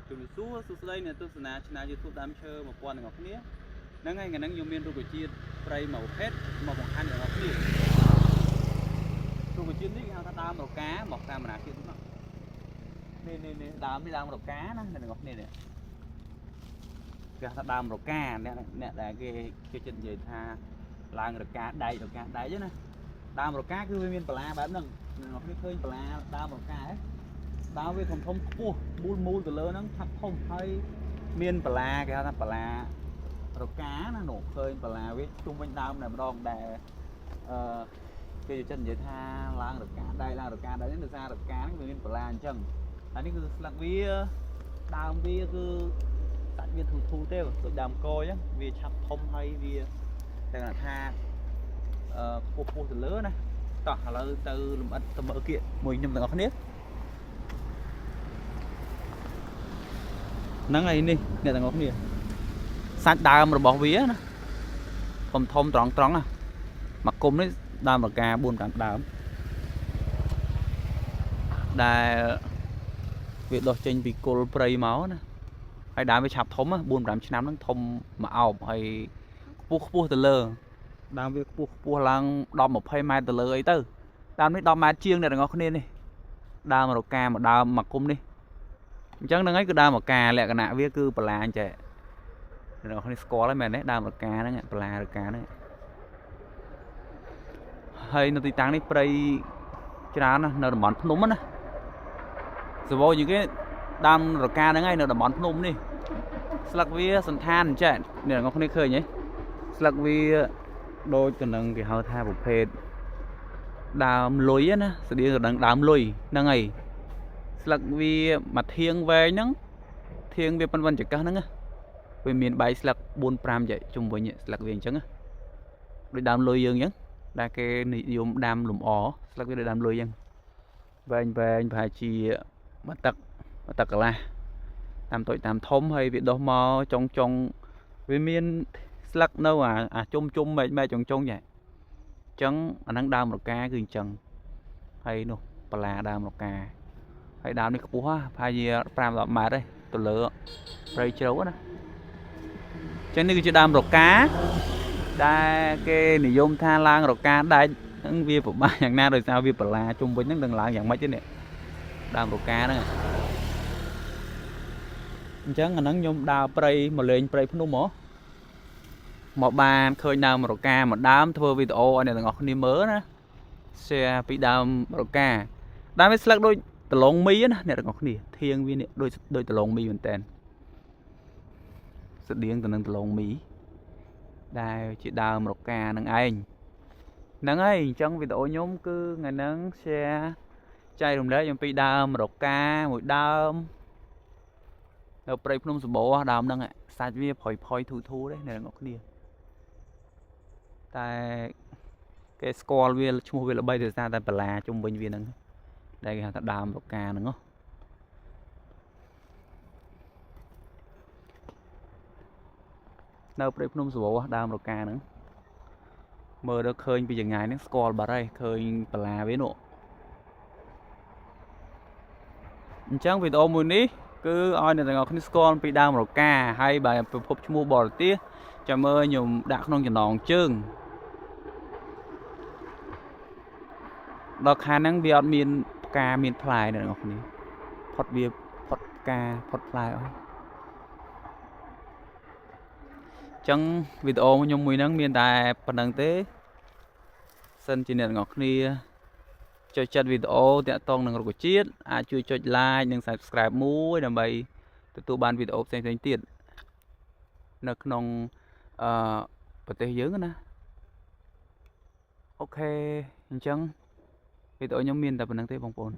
ជំរាបសួរសួស្តីអ្នកទស្សនា Channel YouTube ដើមឈើ1000ទាំងអស់គ្នាហ្នឹងហើយថ្ងៃហ្នឹងខ្ញុំមានរុក្ខជាតិព្រៃមួយប្រភេទមកបង្ហាញអ្នកទាំងអស់គ្នារុក្ខជាតិនេះគេហៅថាដើមរកាមកកាមេរ៉ាជាតិមកនេះនេះនេះដើមនេះដើមរកាណាអ្នកទាំងអស់គ្នានេះគេហៅថាដើមរកាអ្នកអ្នកដែលគេគេចិត្តនិយាយថាឡើងរកាដែករកាដែកណាដើមរកាគឺវាមានបន្លាបែបហ្នឹងអ្នកទាំងអស់គ្នាឃើញបន្លាដើមរកាហ៎ដើមវាធំធំខ្ពស់មូលមូលទៅលើហ្នឹងឆាប់ធំហើយមានបន្លាគេហៅថាបន្លារកាណានោះឃើញបន្លាវាជុំវិញដើមតែម្ដងដែលអឺគេចិត្តនិយាយថាឡើងរកាដែកឡើងរកាដែកនេះដោយសាររកាហ្នឹងវាមានបន្លាអញ្ចឹងហើយនេះគឺស្លឹកវាដើមវាគឺសាច់វាធូធូទេដូចដើមកអញ្ចឹងវាឆាប់ធំហើយវាតែគាត់ថាអឺខ្ពស់ខ្ពស់ទៅលើណាតោះឥឡូវទៅលំអិតទៅមើលគៀកមួយខ្ញុំទាំងអស់គ្នាហ្នឹងហើយនេះអ្នកទាំងអស់គ្នាសាច់ដើមរបស់វាណាធំធំត្រង់ត្រង់ណាមួយគុំនេះដើមរកា4 5ដើមដែលវាដុះចេញពីគល់ព្រៃមកណាហើយដើមវាឆាប់ធំ4 5ឆ្នាំហ្នឹងធំមកអោបហើយខ្ពស់ខ្ពស់ទៅលើដើមវាខ្ពស់ខ្ពស់ឡើង10 20ម៉ែត្រទៅលើអីទៅដើមនេះ10ម៉ែត្រជាងអ្នកទាំងអស់គ្នានេះដើមរកាមួយដើមមួយគុំនេះអញ្ចឹងហ្នឹងហើយគឺដើមរកាលក្ខណៈវាគឺបន្លាចេះអ្នកនរគ្នាស្គាល់ហើយមែនទេដើមរកាហ្នឹងបន្លារកាហ្នឹងហើយនៅទីតាំងនេះព្រៃច្រើនណាស់នៅតំបន់ភ្នំណាសវោជាងគេដើមរកាហ្នឹងហើយនៅតំបន់ភ្នំនេះស្លឹកវាសន្តានចេះអ្នកនរគ្នាឃើញទេស្លឹកវាដូចកណ្ដឹងគេហៅថាប្រភេទដើមលុយណាស្តៀងកណ្ដឹងដើមលុយហ្នឹងហើយស្លឹកវាមួយធៀងវែងហ្នឹងធៀងវាប៉ុនៗចង្កឹះហ្នឹងណាវាមានបែកស្លឹក4 5ចុំវិញស្លឹកវាអញ្ចឹងណាដូចដើមលុយយើងអញ្ចឹងដែលគេនិយមដាំលម្អស្លឹកវាដូចដើមលុយអញ្ចឹងវែងវែងប្រហែលជាមួយទឹកមួយទឹកកន្លះតាមតូចតាមធំហើយវាដុះមកចុងចុងវាមានស្លឹកនៅអាជុំជុំមែកមែកចុងចុងចឹងអញ្ចឹងអាហ្នឹងដើមរកាគឺអញ្ចឹងហើយនោះបន្លាដើមរកាហើយដើមនេះខ្ពស់ប្រហែលជា5 10ម៉ែត្រទេទៅលើព្រៃជ្រៅណាចឹងនេះគឺជាដើមរកាដែលគេនិយមថាឡើងរកាដែកហ្នឹងវាពិបាកយ៉ាងណាដោយសារវាបន្លាជុំវិញហ្នឹងនឹងឡើងយ៉ាងម៉េចទេនេះដើមរកាហ្នឹងអញ្ចឹងអាហ្នឹងខ្ញុំដើរព្រៃមកលេងព្រៃភ្នំហ៎មកបានឃើញដើមរកាមួយដើមធ្វើវីដេអូឲ្យអ្នកទាំងអស់គ្នាមើលណា share ពីដើមរកាដើមវាស្លឹកដូចដលងមីណាអ្នកទាំងអស់គ្នាធៀងវានេះដូចដូចដលងមីមែនតើស្តៀងទៅនឹងដលងមីដែលជាដើមរកានឹងឯងហ្នឹងហើយអញ្ចឹងវីដេអូខ្ញុំគឺថ្ងៃហ្នឹង share ចែករំលែកអំពីដើមរកាមួយដើមនៅព្រៃភ្នំសម្បូរដើមហ្នឹងសាច់វាផុយផុយធូធូទេអ្នកទាំងអស់គ្នាតែគេស្គាល់វាឈ្មោះវាល្បីដោយសារតែបន្លាជុំវិញវាហ្នឹងដែលគេហៅថាដើមរកាហ្នឹងនៅព្រៃភ្នំសម្បូរដើមរកាហ្នឹងមើលដល់ឃើញពីចង្ងាយហ្នឹងស្គាល់បាត់ហើយឃើញបន្លាវានោះអញ្ចឹងវីដេអូមួយនេះគឺឲ្យអ្នកទាំងអស់គ្នាស្គាល់ពីដើមរកាហើយបើពិភពឈ្មោះបរទេសចាំមើលខ្ញុំដាក់ក្នុងចំណងជើងដល់ខាងហ្នឹងវាអត់មានផ្កាមានផ្លែអ្នកទាំងអស់គ្នាផុតវាផុតផ្កាផុតផ្លែអស់ចឹងវីដេអូខ្ញុំមួយហ្នឹងមានតែប៉ុណ្្នឹងទេសិនជាអ្នកទាំងអស់គ្នាចុចចិត្តវីដេអូតាក់ទងនឹងរុក្ខជាតិអាចជួយចុច like និង Subscribe មួយដើម្បីទទួលបានវីដេអូផ្សេងៗទៀតនៅក្នុងអឺប្រទេសយើងណាអូខេអញ្ចឹងវីដេអូខ្ញុំមានតែប៉ុណ្្នឹងទេបងប្អូន